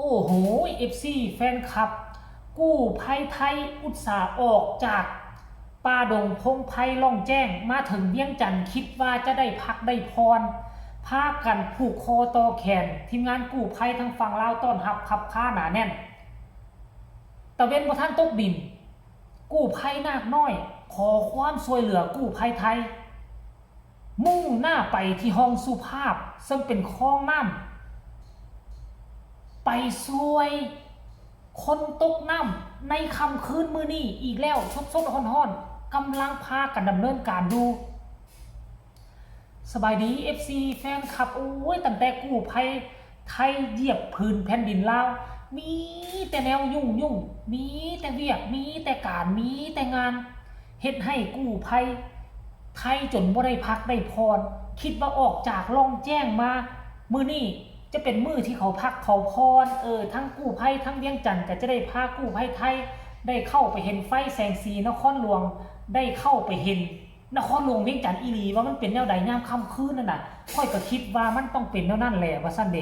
ໂອ້ໂຫ ເອັຟຊີ ແຟນຄລັບ ກູ້ໄພໄທອຸດສ່າອອກຈາກປ່າດົງພົງໄພລ່ອງແຈ້ງມາເຖິງວຽງຈັນ ຄິດວ່າຈະໄດ້ພັກໄດ້ຜ່ອນ ພາກັນຜູກຄໍຕໍ່ແຂນ ທີມງານກູ້ໄພທາງຝັ່ງລາວຕ້ອນຮັບຄັບຄາໜາແໜ້ນ. ຕາເວັນບໍ່ທັນຕົກດິນ ກູ້ໄພນາກນ້ອຍຂໍຄວາມຊ່ວຍເຫຼືອກູ້ໄພໄທ ມຸ່ງໜ້າໄປທີ່ຮ່ອງສຸພາບ ເຊິ່ງເປັນຄອງນ້ຳ ໄປຊ່ວຍຄົນຕົກນ້ຳໃນຄ່ຳຄືນມື້ນີ້ອີກແລ້ວ ສົດໆຮ້ອນໆ ກຳລັງພາກັນດຳເນີນການຢູ່. ສະບາຍດີ ເອັຟຊີ ແຟນຄລັບ ໂອ້ຍ ຕັ້ງແຕ່ກູ້ໄພໄທຢຽບຜືນແຜ່ນດິນລາວ ມີແຕ່ແນວຫຍຸ້ງໆ ມີແຕ່ວຽກ ມີແຕ່ການ ມີແຕ່ງານ ເຮັດໃຫ້ກູ້ໄພໄທຈົນບໍ່ໄດ້ພັກໄດ້ຜ່ອນ ຄິດວ່າອອກຈາກລ່ອງແຈ້ງມາ ມື້ນີ້ຈະເປັນມື້ທີ່ເຂົາພັກເຂົາຜ່ອນ ເອີ ທັງກູ້ໄພທັງວຽງຈັນກໍຈະໄດ້ພາກູ້ໄພໄທໄດ້ເຂົ້າໄປເຫັນໄຟແສງສີນະຄອນຫຼວງ ໄດ້ເຂົ້າໄປເຫັນ ນະຄອນຫຼວງວຽງຈັນອີ່ຫຼີ ວ່າມັນເປັນແນວໃດຍາມຄ່ຳຄືນນັ້ນນະ ຂ້ອຍກໍຄິດວ່າມັນຕ້ອງເປັນແນວນັ້ນແຫຼະ ວ່າຊັ້ນເດ.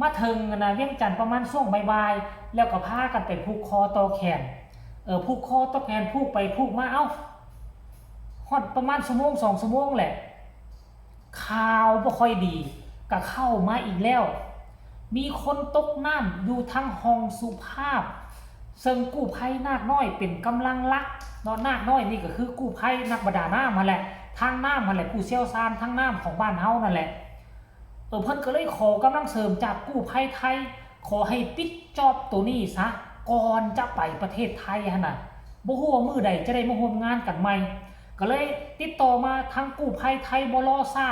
ມາເຖິງຫັ້ນນະ ວຽງຈັນປະມານຊ່ວງບ່າຍໆ ແລ້ວກໍພາກັນໄປຜູກຄໍຕໍ່ແຂນ ເອີ ຜູກຄໍຕໍ່ແຂນ ຜູກໄປຜູກມາ ເອົ້າ ຮອດປະມານຊົ່ວໂມງສອງຊົ່ວໂມງແຫຼະ ຂ່າວບໍ່ຄ່ອຍດີກໍເຂົ້າມາອີກແລ້ວ ມີຄົນຕົກນ້ຳຢູ່ທາງຮ່ອງສຸພາບ ເຊິ່ງກູ້ໄພນາກນ້ອຍເປັນກຳລັງຫຼັກເນາະ ນາກນ້ອຍນີ້ກໍຄືກູ້ໄພນັກປະດານ້ຳຫັ້ນແຫຼະ ທາງນ້ຳຫັ້ນແຫຼະ ຜູ້ຊ່ຽວຊານທາງນ້ຳຂອງບ້ານເຮົານັ້ນແຫຼະ ເອີ ເພິ່ນກໍເລີຍຂໍກຳລັງເສີມຈາກກູ້ໄພໄທ ຂໍໃຫ້ປິດຈອບໂຕນີ້ຊະ ກ່ອນຈະໄປປະເທດໄທຫັ້ນນະ ບໍ່ຮູ້ວ່າມື້ໃດຈະໄດ້ມາຮ່ວມງານກັນໃໝ່ ກໍເລີຍຕິດຕໍ່ມາທາງກູ້ໄພໄທບໍ່ລໍຊ້າ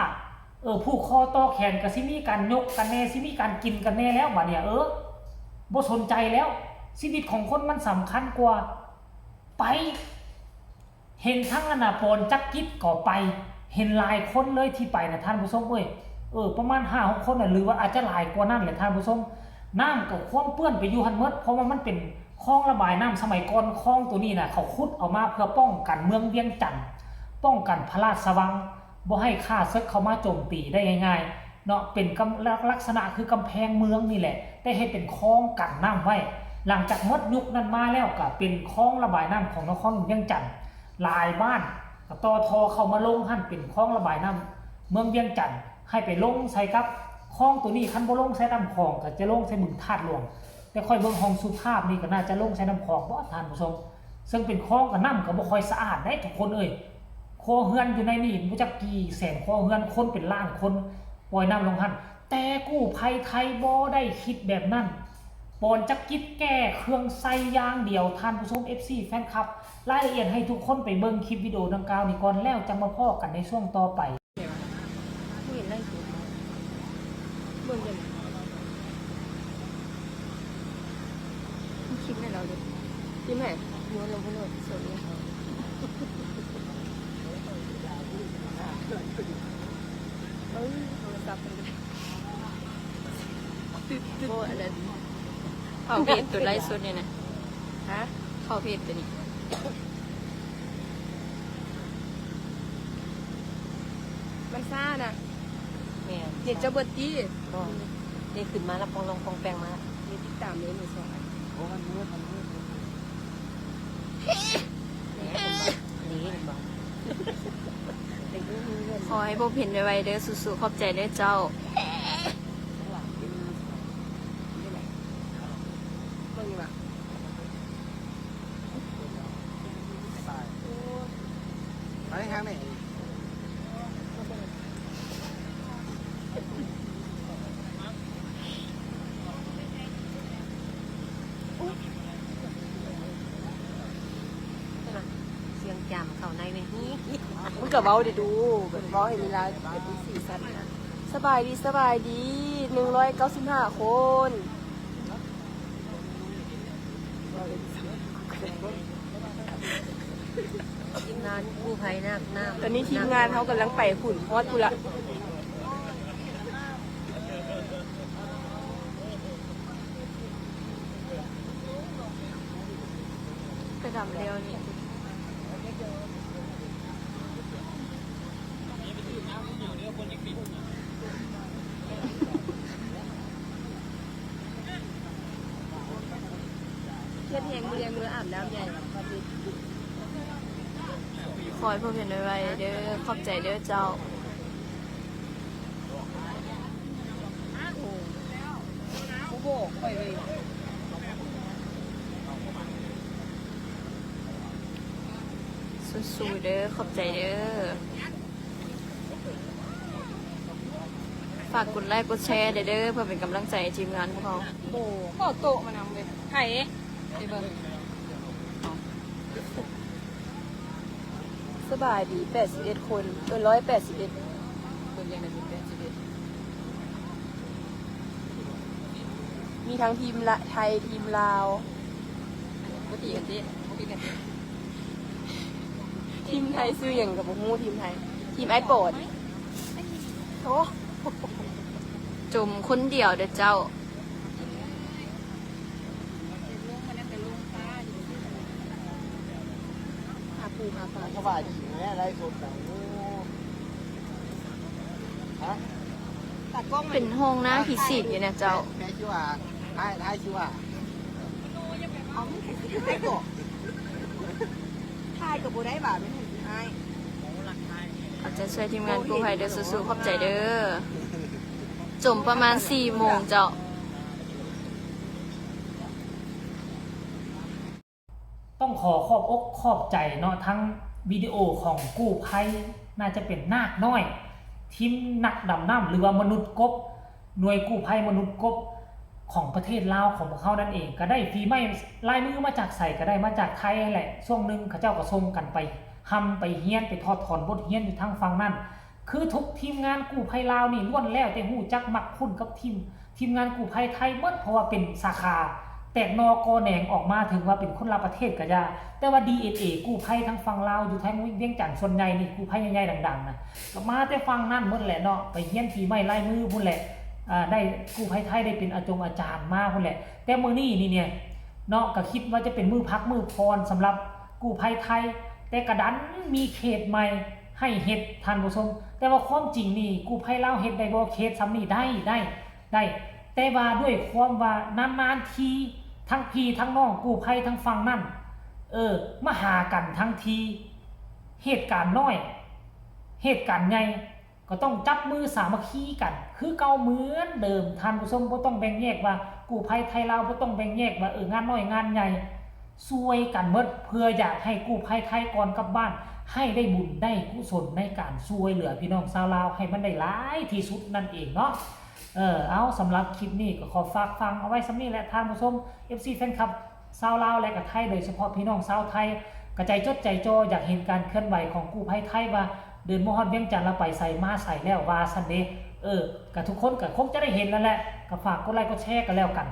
ເອີ ຜູກຄໍຕໍ່ແຂນກໍຊິມີການຍົກກັນແດ່ ຊິມີການກິນກັນແດ່ແລ້ວບາດນີ້ ເອີ ບໍ່ສົນໃຈແລ້ວ ຊີວິດຂອງຄົນມັນສຳຄັນກວ່າ ໄປ ເຫັນທັງອັນນາ ປອນຈັກກິດກໍໄປ ເຫັນຫຼາຍຄົນເລີຍທີ່ໄປນະທ່ານຜູ້ຊົມເອີຍ ເອີ ປະມານຫ້າຫົກຄົນນະ ຫຼືວ່າອາດຈະຫຼາຍກວ່ານັ້ນແຫຼະທ່ານຜູ້ຊົມ ນ້ຳກໍຄວາມເປື້ອນໄປຢູ່ຫັ້ນໝົດ ເພາະວ່າມັນເປັນຄອງລະບາຍນ້ຳ ສະໄໝກ່ອນຄອງໂຕນີ້ນະ ເຂົາຂຸດເອົາມາເພື່ອປ້ອງກັນເມືອງວຽງຈັນ ປ້ອງກັນພະລາຊະວັງ ບໍ່ໃຫ້ຂ້າເສິກເຂົ້າມາໂຈມຕີໄດ້ງ່າຍໆເນາະ ເປັນກຳ ລັກ ລັກສະນະຄືກຳແພງເມືອງນີ້ແຫຼະ ແຕ່ເຮັດເປັນຄອງກັນນ້ຳໄວ້ ຫຼັງຈາກໝົດຍຸກນັ້ນມາແລ້ວ ກໍເປັນຄອງລະບາຍນ້ຳຂອງນະຄອນຫຼວງວຽງຈັນ ຫຼາຍບ້ານກໍຕໍ່ທໍ່ເຂົ້າມາລົງຫັ້ນ ເປັນຄອງລະບາຍນ້ຳເມືອງວຽງຈັນ ໃຫ້ໄປລົງໃສ່ກັບຄອງໂຕນີ້ ຄັນບໍ່ລົງໃສ່ນ້ຳຂອງ ກໍຈະລົງໃສ່ບຶງທາດຫຼວງ ແຕ່ຂ້ອຍເບິ່ງຮ່ອງສຸພາບນີ້ ກໍໜ້າຈະລົງໃສ່ນ້ຳຂອງບໍທ່ານຜູ້ຊົມ ເຊິ່ງເປັນຄອງ ກໍນ້ຳກໍບໍ່ຄ່ອຍສະອາດໃດ໋ທຸກຄົນເອີຍ ຄົວເຮືອນຢູ່ໃນນີ້ບໍ່ຈັກກີ່ແສນຄົວເຮືອນ ຄົນເປັນລ້ານຄົນ ປ່ອຍນ້ຳລົງຫັ້ນ ແຕ່ກູ້ໄພໄທບໍ່ໄດ້ຄິດແບບນັ້ນ ປອນຈັກກິດແກ້ເຄື່ອງໃສ່ຢ່າງດຽວ ທ່ານຜູ້ຊົມ ເອັຟຊີ ແຟນຄລັບ ລາຍລະອຽດໃຫ້ທຸກຄົນໄປເບິ່ງຄລິບວິດີໂອດັ່ງກ່າວນີ້ກ່ອນ ແລ້ວຈັ່ງມາພໍ້ກັນໃນຊ່ວງຕໍ່ໄປ. ບໍ່ເຫັນໄລຟ໌ສົດເນາະ ເບິ່ງເດ້ ມັນຄລິບໃຫ້ລາວເດ້ ຄລິບໃຫ້ ໂຍນລົງພຸ້ນໂລດ ໂຊດນີ້ ເອີ ໂທລະສັບເພິ່ນກໍໄດ້ ໂອ້ ອັນນັ້ນ ເຂົ້າເພຈໂຕໄລຟ໌ສົດນີ້ນະ ຮະ ເຂົ້າເພຈໂຕນີ້ ມັນຊ້ານະ ແມ່ນ ເນັດເຈົ້າເບິດຕິ ບໍ່ ໄດ້ຂຶ້ນມາແລ້ວ ປ່ອງລອງປ່ອງແປງມາ ເຮັດຕິດຕາມເລີຍ ມືສອງອັນ ໂອ້ ມັນມືດ ມັນມືດ ນີ້ເຫັນບໍ່ ຂໍໃຫ້ພົບເຫັນໄວໆເດີ ສູ້ໆ ຂອບໃຈເດີເຈົ້າ. ເບິ່ງຢູ່ຫວາ ໄປທາງນີ້ ສຽງຈາມເຂົ້າໃນເວທີ ມັນກໍເວົ້າໄດ້ດູ ເວົ້າໃຫ້ເວລາເປັນສີສັນນະ. ສະບາຍດີ ສະບາຍດີ ໜຶ່ງຮ້ອຍເກົ້າສິບຫ້າຄົນ. ທີມງານກູ້ໄພນາກນ້ຳ ຕອນນີ້ທີມງານເຮົາກຳລັງໄປພຸ້ນ ຮອດພຸ້ນລະ. ກະດຳແລ້ວນີ້ ນີ້ໄປຊື້ນ້ຳເຂົ້າເດີ ຄົນຍັງປິດ. ແຮງມື້ແລງເມືອອາບນ້ຳໃຫຍ່ ຂໍໃຫ້ພົບເຫັນໄວໆເດີ ຂອບໃຈເດີເຈົ້າ. ສູ້ໆເດີ ຂອບໃຈເດີ. ຝາກກົດໄລກົດແຊແດ່ເດີ ເພື່ອເປັນກຳລັງໃຈໃຫ້ທີມງານພວກເຮົາ. ໂອ້ ກໍໂຕະມານຳເວີຍ. ໃຜ? ໄປເບິ່ງ. ສະບາຍດີ ແປດສິບເອັດຄົນ ເອີ ຮ້ອຍແປດສິບເອັດ ເບິ່ງຢ່າງໃດມີແປດສິບເອັດ ມີທັງທີມລະ ໄທ ທີມລາວ. ບໍ່ຕີກັນຕິ ບໍ່ຕີກັນຕິ. ທີມໄທຊື່ຫຍັງກໍບໍ່ຮູ້ ທີມໄທ ທີມອ້າຍປອນ. ໂອ້ ຈົມຄົນດຽວເດີເຈົ້າ. ຫາປູຫາປາ. ສະບາຍດີແມ້ ໄລສົດນະ. ໂອ້ ຮະ ຕາກ້ອງ ເປັນຫ້ອງໜ້າຂີ້ສີດຢູ່ນະເຈົ້າ. ແມ່ ແມ່ຊິວ່າ ອ້າຍ ອ້າຍຊິວ່າ ເອົາ ມັນຄືຊິໄດ້ເກາະ ຖ່າຍກໍບໍ່ໄດ້ຫວາ ແມ່ນຫຍັງຊິອ້າຍ. ເອົາໃຈຊ່ວຍທີມງານກູ້ໄພເດີ ສູ້ໆ ຂອບໃຈເດີ. ຈົມປະມານສີ່ໂມງເຈົ້າ. ຕ້ອງຂໍຂອບອົກຂອບໃຈເນາະ ທັງວິດີໂອຂອງກູ້ໄພ ໜ້າຈະເປັນນາກນ້ອຍ ທີມນັກດຳນ້ຳ ຫຼືວ່າມະນຸດກົບ ໜ່ວຍກູ້ໄພມະນຸດກົບຂອງປະເທດລາວຂອງພວກເຮົານັ້ນເອງ ກໍໄດ້ຝີໄມ້ລາຍມືມາຈາກໃສ ກໍໄດ້ມາຈາກໄທຫັ້ນແຫຼະ. ຊ່ວງໜຶ່ງເຂົາເຈົ້າກໍສົ່ງກັນໄປຮ່ຳໄປຮຽນ ໄປຖອດຖອນບົດຮຽນຢູ່ທາງຝັ່ງນັ້ນ. ຄືທຸກທີມງານກູ້ໄພລາວນີ້ ລ້ວນແລ້ວແຕ່ຮູ້ຈັກມັກຄຸ້ນກັບທີມ ທີມງານກູ້ໄພໄທໝົດ ເພາະວ່າເປັນສາຂາແຕກໜໍ່ກໍແໜງອອກມາ ເຖິງວ່າເປັນຄົນລະປະເທດກໍຢ່າ. ແຕ່ວ່າດີເອັນເອກູ້ໄພທາງຝັ່ງລາວ ຢູ່ທາງວຽງຈັນ ສ່ວນໃຫຍ່ນີ້ກູ້ໄພໃຫຍ່ໆ ດັງໆ ນະ ກໍມາແຕ່ຝັ່ງນັ້ນໝົດແຫຼະເນາະ ໄປຮຽນຝີໄມ້ລາຍມືພຸ້ນແຫຼະ. ອາ ໄດ້ກູ້ໄພໄທໄດ້ເປັນອາຈົງອາຈານມາພຸ້ນແຫຼະ. ແຕ່ມື້ນີ້ນີ້ເນຍ ເນາະ ກໍຄິດວ່າຈະເປັນມື້ພັກມື້ຜ່ອນສຳລັບກູ້ໄພໄທ ແຕ່ກະດັນມີເຂດໃໝ່ໃຫ້ເຮັດທ່ານຜູ້ຊົມ. ແຕ່ວ່າຄວາມຈິງນີ້ກູ້ໄພລາວເຮັດໄດ້ບໍ່ ເຂດສ່ຳນີ້? ໄດ້ ໄດ້ ໄດ້ ແຕ່ວ່າດ້ວຍຄວາມວ່ານານໆທີ ທັງພີ່ທັງນ້ອງກູ້ໄພທາງຝັ່ງນັ້ນ ເອີ ມາຫາກັນທັງທີ ເຫດການນ້ອຍ ເຫດການໃຫຍ່ ກໍຕ້ອງຈັບມືສາມັກຄີກັນຄືເກົ່າເໝືອນເດີມທ່ານຜູ້ຊົມ. ບໍ່ຕ້ອງແບ່ງແຍກວ່າກູ້ໄພໄທລາວ ບໍ່ຕ້ອງແບ່ງແຍກວ່າ ເອີ ງານນ້ອຍງານໃຫຍ່ ຊ່ວຍກັນໝົດ ເພື່ອຢາກໃຫ້ກູ້ໄພໄທກ່ອນກັບບ້ານ ໃຫ້ໄດ້ບຸນໄດ້ກຸສົນໃນການຊ່ວຍເຫຼືອພີ່ນ້ອງຊາວລາວ ໃຫ້ມັນໄດ້ຫຼາຍທີ່ສຸດນັ້ນເອງເນາະ. ເອີ ເອົາ ສຳລັບຄລິບນີ້ກໍຂໍຝາກຝັງເອົາໄວ້ສ່ຳນີ້ແຫຼະທ່ານຜູ້ຊົມ ເອັຟຊີ ແຟນຄລັບ ຊາວລາວ ແລະກະໄທ ໂດຍສະເພາະພີ່ນ້ອງຊາວໄທ ກະໃຈຈົດໃຈຈໍຢາກເຫັນການເຄື່ອນໄຫວຂອງກູ້ໄພໄທ ວ່າເດີນມາຮອດວຽງຈັນລະໄປໃສມາໃສແລ້ວວ່າຊັ້ນເດ. ເອີ ກະທຸກຄົນກະຄົງຈະໄດ້ເຫັນແລ້ວແຫຼະ ກະຝາກກົດໄລກົດແຊກັນແລ້ວກັນ.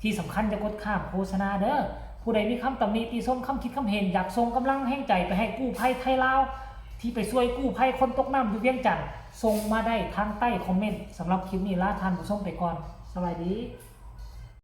ທີ່ສຳຄັນຢ່າກົດຂ້າມໂຄສະນາເດີ. ຜູ້ໃດມີຄຳຕຳໜິຕິຊົມ ຄຳຄິດຄຳເຫັນ ຢາກສົ່ງກຳລັງແຮງໃຈໄປໃຫ້ກູ້ໄພໄທລາວ ທີ່ໄປຊ່ວຍກູ້ໄພຄົນຕົກນ້ຳຢູ່ວຽງຈັນ ສົ່ງມາໄດ້ທາງໃຕ້ຄອມເມັນ. ສຳລັບຄລິບນີ້ລາທ່ານຜູ້ຊົມໄປກ່ອນ. ສະບາຍດີ.